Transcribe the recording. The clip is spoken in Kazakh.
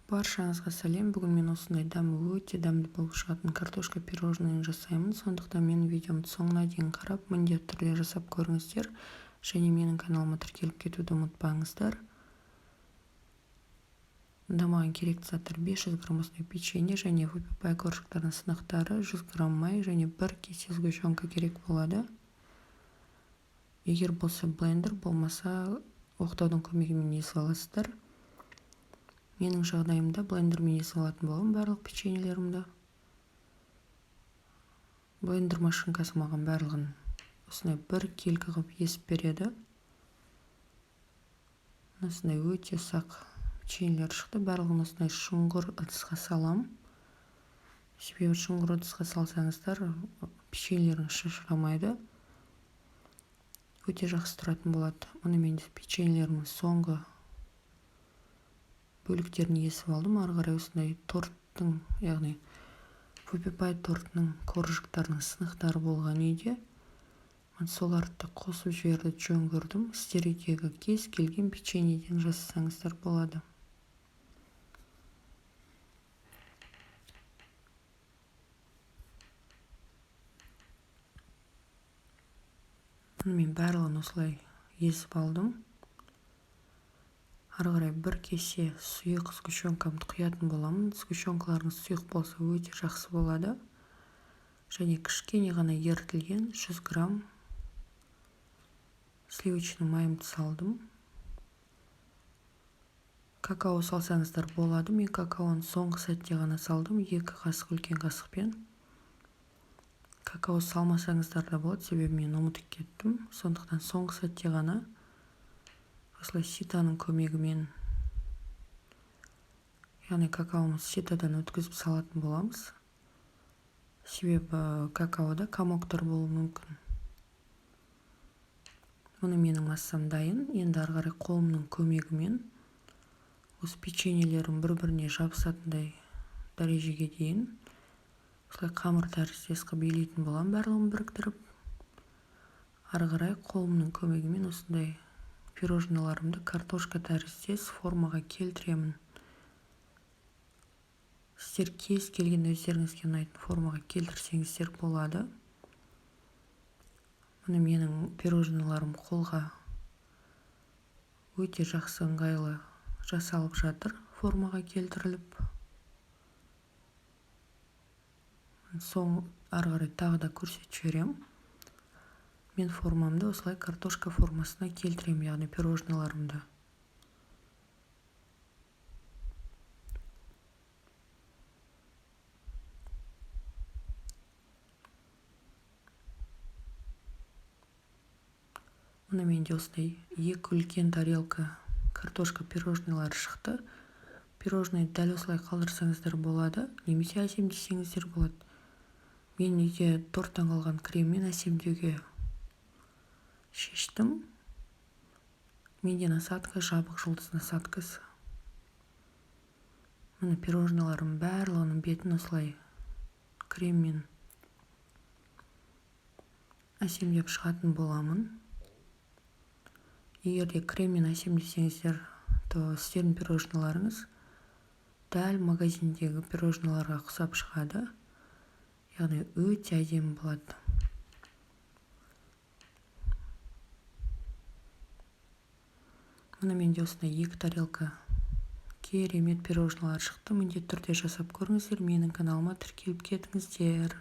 Баршаңызға сәлем! Бүгін мен осындай дәмі өте дәмді болып шығатын картошка пирожныйын жасаймын. Сондықтан менің видеомды соңына дейін қарап, міндетті түрде жасап көріңіздер және менің каналыма тіркеліп кетуді ұмытпаңыздар. Мында маған керекті заттар: 500 грамм осындай печенье және VPP коржиктардың сынықтары, 100 грамм май және бір кесе сгущенка керек болады. Егер болса блендер, болмаса оқтаудың көмегімен езіп аласыздар. Менің жағдайымда блендермен езіп алатын боламын барлық печеньелерімді. Блендер машинкасы маған барлығын осындай бір келкі қылып езіп береді. Осындай өте ұсақ печеньелер шықты. Барлығын осындай шұңғыр ыдысқа салам. Себебі шұңғыр ыдысқа салсаңыздар, печеньелеріңіз шашырамайды, өте жақсы тұратын болады. Мұны мен печеньелерімнің соңғы бөліктерін езіп алдым. Ары қарай осындай торттың, яғни VPP тортының коржиктарының сынықтары болған үйде, соларды да қосып жіберді жөн көрдім. Сіздер үйдегі кез келген печеньеден жасасаңыздар болады. Мен барлығын осылай езіп алдым. Ары қарай бір кесе сұйық сгущенкамды құятын боламын. Сгущенкаларыңыз сұйық болса, өте жақсы болады. Және кішкене ғана ерітілген 100 грамм сливочный майымды салдым. Какао салсаңыздар болады. Мен какаоны соңғы сәтте ғана салдым, 2 қасық үлкен қасықпен. Какао салмасаңыздар да болады, себебі мен ұмытып кеттім. Сондықтан соңғы сәтте ғана осылай ситоның көмегімен, яғни какаомызды ситодан өткізіп салатын боламыз, себебі какаода комоктар болуы мүмкін. Мұны менің массам дайын. Енді ары қарай қолымның көмегімен осы печеньелерім бір біріне жабысатындай дәрежеге дейін осылай қамыр тәріздес қылып илейтін боламын. Барлығын біріктіріп, ары қарай қолымның көмегімен осындай пирожныйларымды картошка тәріздес формаға келтіремін. Сіздер кез келген өздеріңізге ұнайтын формаға келтірсеңіздер болады. Міне, менің пирожныйларым қолға өте жақсы, ыңғайлы жасалып жатыр, формаға келтіріліп. Соң ары қарай тағы да көрсетіп жіберемін. Мен формамды осылай картошка формасына келтіремін, яғни пирожныйларымды. Мына менде осындай екі үлкен тарелка картошка пирожныйлары шықты. Пирожный дәл осылай қалдырсаңыздар болады немесе әсемдесеңіздер болады. Мен үйде торттан қалған креммен әсемдеуге шештім. Менде насадка жабық жұлдыз насадкасы. Міне, пирожныйларымның барлығының бетін осылай креммен әсемдеп шығатын боламын. Егер де креммен әсемдесеңіздер, то сіздердің пирожныйларыңыз дәл магазиндегі пирожныйларға ұқсап шығады, яғни өте әдемі болады. Міне, менде осындай екі тарелка керемет пирожныйлар шықты. Міндетті түрде жасап көріңіздер, менің каналыма тіркеліп кетіңіздер.